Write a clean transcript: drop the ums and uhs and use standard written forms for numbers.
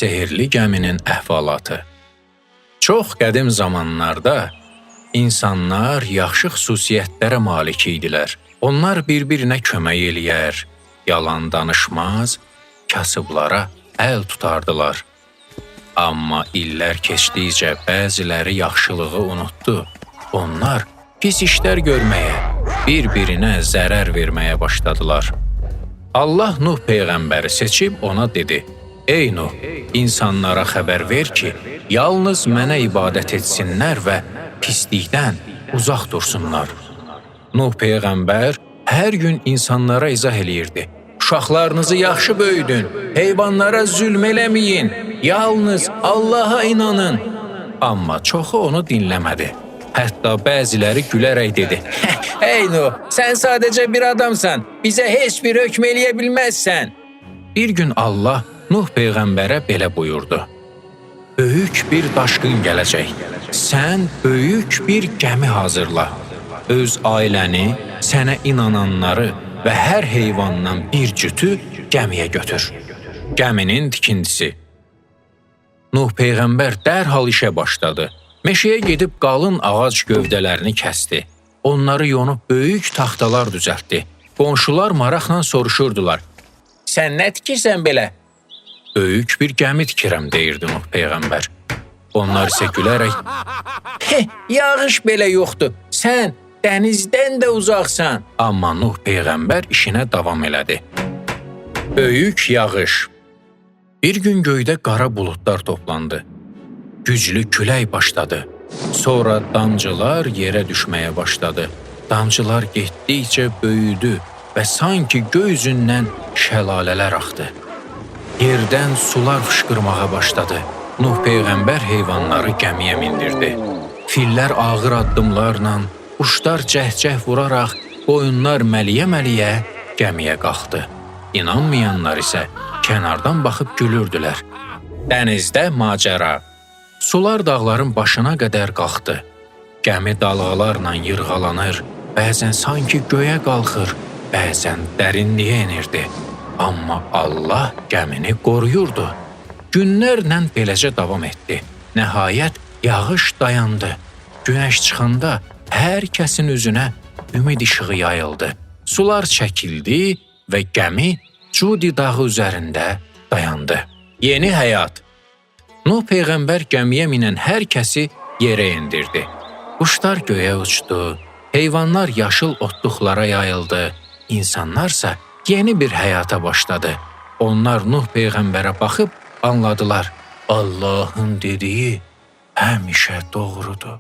Sehrli gəminin əhvalatı. Çox qədim zamanlarda insanlar yaxşı xüsusiyyətlərə malik idilər. Onlar bir-birinə kömək eləyər, yalan danışmaz, kasıblara əl tutardılar. Amma illər keçdikcə bəziləri yaxşılığı unutdu. Onlar pis işlər görməyə, bir-birinə zərər verməyə başladılar. Allah Nuh peyğəmbəri seçib ona dedi: "Ey Nuh, insanlara xəbər ver ki, yalnız mənə ibadət etsinlər və pislikdən uzaq dursunlar." Nuh peyğəmbər hər gün insanlara izah eləyirdi: "Uşaqlarınızı yaxşı böyüdün, heyvanlara zülm eləməyin, yalnız Allaha inanın." Amma çoxu onu dinləmədi. Hətta bəziləri gülərək dedi: "Ey Nuh, sən sadəcə bir adamsan, bizə heç bir hökm eləyə bilməzsən." Bir gün Allah Nuh peyğəmbərə belə buyurdu: "Böyük bir daşqın gələcək. Sən böyük bir gəmi hazırla. Öz ailəni, sənə inananları və hər heyvandan bir cütü gəmiyə götür." Gəminin tikintisi. Nuh peyğəmbər dərhal işə başladı. Meşəyə gedib qalın ağac gövdələrini kəsdi. Onları yonub böyük taxtalar düzəltdi. Qonşular maraqla soruşurdular: "Sən nə tikirsən belə?" "Böyük bir gəmi tikirəm," deyirdi Nuh peyğəmbər. Onlar isə gülərək: "He, yağış belə yoxdur. Sən dənizdən də uzaqsan." Amma Nuh peyğəmbər işinə davam elədi. Böyük yağış. Bir gün göydə qara buludlar toplandı. Güclü külək başladı. Sonra damcılar yerə düşməyə başladı. Damcılar getdikcə böyüdü və sanki göy üzündən şəlalələr axdı. Yerdən sular fışqırmağa başladı. Nuh peyğəmbər heyvanları gəmiyə mindirdi. Fillər ağır addımlarla, quşlar cəhcəh vuraraq, qoyunlar məliyə-məliyə gəmiyə qalxdı. İnanmayanlar isə kənardan baxıb gülürdülər. Dənizdə macəra. Sular dağların başına qədər qalxdı. Gəmi dalğalarla yırğalanır, bəzən sanki göyə qalxır, bəzən dərinliyə enirdi. Amma Allah gəmini qoruyurdu. Günlərlə beləcə davam etdi. Nəhayət yağış dayandı. Günəş çıxanda hər kəsin üzünə ümid işığı yayıldı. Sular çəkildi və gəmi Cudi dağı üzərində dayandı. Yeni həyat. Nuh peyğəmbər gəmiyə minən hər kəsi yerə endirdi. Quşlar göyə uçdu, heyvanlar yaşıl otluqlara yayıldı, insanlarsa yeni bir həyata başladı. Onlar Nuh peyğəmbərə baxıb anladılar: Allahın dediyi həmişə doğrudur.